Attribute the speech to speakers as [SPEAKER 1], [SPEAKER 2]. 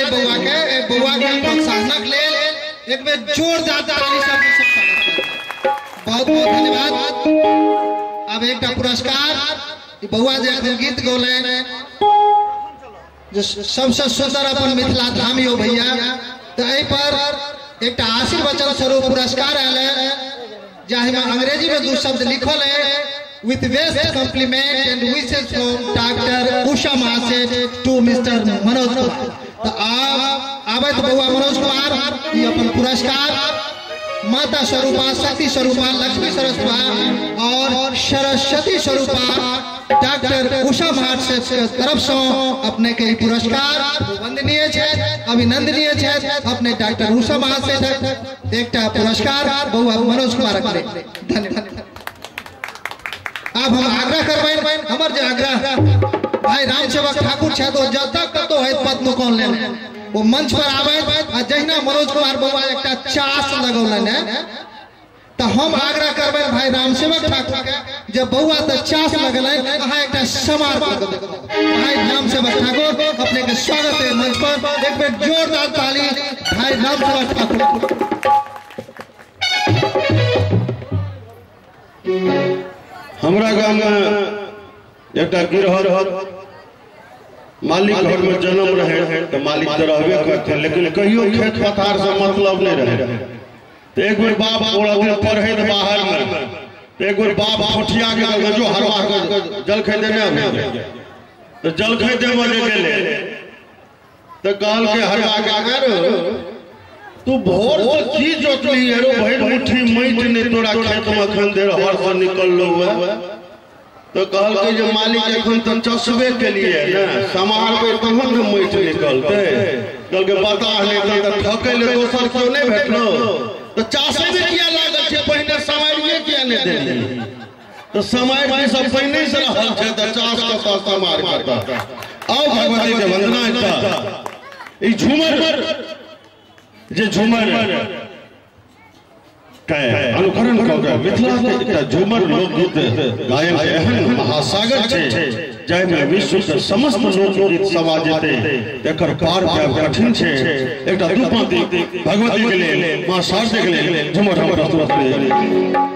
[SPEAKER 1] है बउआ के, बउआ के प्रोत्साहनक लेल एक बेर जोरदार ताली से अपने सब स्वागत करब। बहुत बहुत धन्यवाद। अब एक पुरस्कार बउआ जे अखन गीत गौलनि जे सबसे सुंदर अपन मिथिला धाम यो भैया, तो एहि पर एक आशीर्वचन स्वरूप पुरस्कार आयल है जाहि में अंग्रेजी में दू शब्द लिखल है, with best compliment and wishes from doctor Usha Mahaseth to mister Manoj Kumar. तो आप आबैत बउआ मनोज कुमार ई अपन पुरस्कार माता स्वरूपा, शक्ति स्वरूपा, लक्ष्मी स्वरूपा और सरस्वती स्वरूपा डॉक्टर उषा महासेठ के तरफ से अपने के पुरस्कार वंदनीय है, अभिनंदनीय है। अपने डॉक्टर उषा महासेठ एक पुरस्कार बउआ मनोज कुमार के। धन्यवाद। अब हम आग्रह करबै, हमर जे आग्रह भाई रामसेवक ठाकुर छथि, ओ जतऽ कतौ होइत पद्म कौन लेने वो मंच पर आबै आ जहिना मनोज कुमार बउआ एकटा चास लगौलनि है, तो हम आग्रह करबै भाई रामसेवक ठाकुर के जे बउआ तऽ चास लगलनि, अहाँ एकटा समार कऽ देबै। भाई रामसेवक ठाकुर अपने के स्वागत है मंच पर, एक बेर जोरदार ताली भाई रामसेवक ठाकुर।
[SPEAKER 2] हमरा गाम में एकटा गिरहत मालिक घर में जन्म रहे तो मालिक तो रहबे करते, लेकिन कहियो खेत पथार से मतलब नहीं रहे। तो एक बेर बाप पूरा दिन पढ़े तो बाहर में, तो एक बेर बाप ठोठिया के कहलकै जो हरवाह के जलखै देने अभी, तो जलखै देबऽ जे गेलै तो कहलकै हरवाह के, अरे तू भोर से की जोतली है रो, भरि मुट्ठी माटि नहीं तोरा खेत में अखन देर हर से निकललो है। तो कहलकै जे मालिक एखन तऽ चसबे के लिए ने, समारबै तहन ने माटि निकलतै। कहलकै बता नहि तऽ ठकै ले दोसर केओ नहि भेटलो, तऽ चासे मे किया लागल छै, पहिने समारिये किया नहि देलियै? तऽ समारि सब पहिने से रहल छै, तऽ चास कतऽ समार कतऽ। आओ भगवती के वंदना एकटा ई झूमर जे झूमर के अनुकरण कऽ के मिथिला के एकटा झूमर लोकगीत गायन के एहन महासागर छै जाहिमे विश्व के समस्त लोकगीत समा जेतै, एकर पार पायब कठिन छै। एकटा दू पाँति भगवती के लेल, माँ शारदे के लेल झूमर हम प्रस्तुत करै।